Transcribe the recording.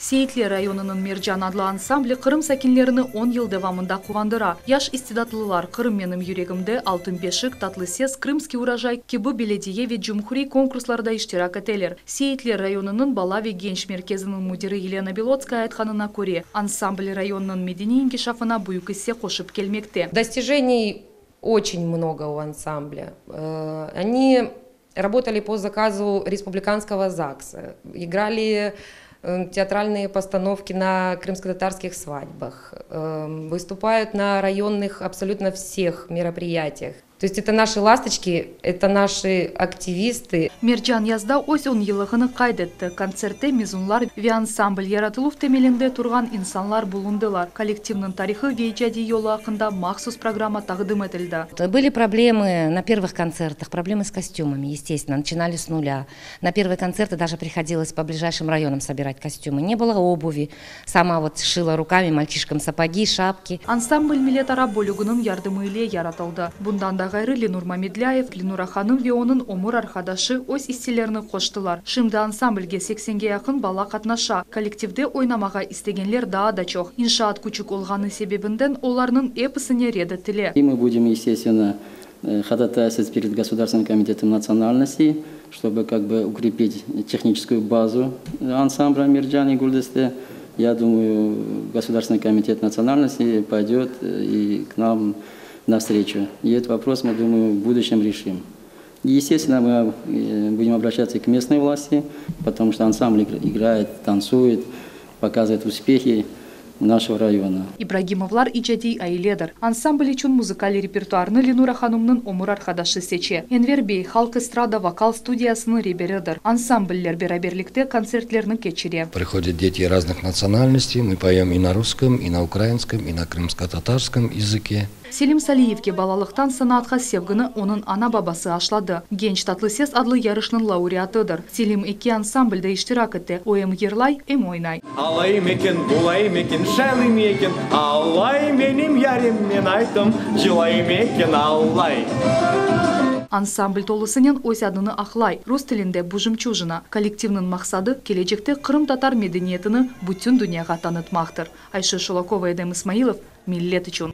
Seyitler rayonınıñ Mercan adlı ansambli Qırım sakinlerini on yıl devamında quvandıra. Yaş istidatlılar Qırım menim yüregimde, Altın beşik, Tatlı ses, Krımskiy urojay kibi belediye ve cumhuriy konkurslarda iştirak eteler. Seyitler rayonınıñ bala ve genç merkeziniñ müdiri Yelena Belotskaya aytqanına köre, ansambl rayonnıñ medeniy inkişafına büyük isse qoşıp kelmekte. Достижений очень много у ансамбля. Они работали по заказу республиканского ЗАГСа, играли театральные постановки на крымско-татарских свадьбах, выступают на районных абсолютно всех мероприятиях. То есть это наши ласточки, это наши активисты. Mercan yazda öz on yıllığını qayd etti. Kontsertte mezunlar ve ansambl yaratıluv temelinde turğan insanlar bulundılar. Kollektivniñ tarihı ve icadiy yolu aqqında mahsus programma taqdim etildi. Были проблемы на первых концертах, проблемы с костюмами, естественно, начинали с нуля. На первые концерты даже приходилось по ближайшим районам собирать костюмы. Не было обуви, сама вот шила руками мальчишкам сапоги, шапки. Ansambl milletara bölüginiñ yardımı ile yaratıldı. Bundan da ğayrı Lenur Mamedlâyev, Lenura hanım ve onıñ ömür arqadaşı öz isselerini qoştılar. Şimdi ansamblge seksenge yaqın bala qatnaşa. Kollektivde oynamağa istegenler daa da çoq. İnşaat küçük olğanı sebebinden olarnıñ episine red etile. И мы будем, естественно, ходатайствовать перед Государственным комитетом национальностей, чтобы как бы укрепить техническую базу ансамбля Мерджан и Гюльдесте. Я думаю, Государственный комитет национальностей пойдет и к нам навстречу. И этот вопрос, мы, думаю, в будущем решим. Естественно, мы будем обращаться к местной власти, потому что ансамбль играет, танцует, показывает успехи нашего района. İbragimovlar icadiy ailedir. Ansambl içün muzıkal repertuarnı Lenura hanımnıñ ömür arqadaşı seçe. Enver bey halq estrada vokal studiyasınıñ reberidir. Ansambller beraberlikte kontsertlerni keçire. Приходят дети разных национальностей, мы поем и на русском, и на украинском, и на крымско-татарском языке. Selim Saliyevge balalıqtan sanatqa sevgini onıñ ana-babası aşladı. Genç Tatlı ses adlı yarışnıñ laureatıdır. Selim eki ansamblde iştirak ete, o em yırlay, em oynay. Alayım eken, bulayım eken, şaylayım eken, Allay, menim yarim, men ayttım, cılayım eken, Allay. Ansambl tolusınen öz adını aqlay, rus tilinde bu Jemçujina. Kollektivniñ maqsadı, kelecekte qırımtatar medeniyetini bütün dünyağa tanıtmaqtır. Ayşe Şulakova, Edem İsmailov, Millet içün.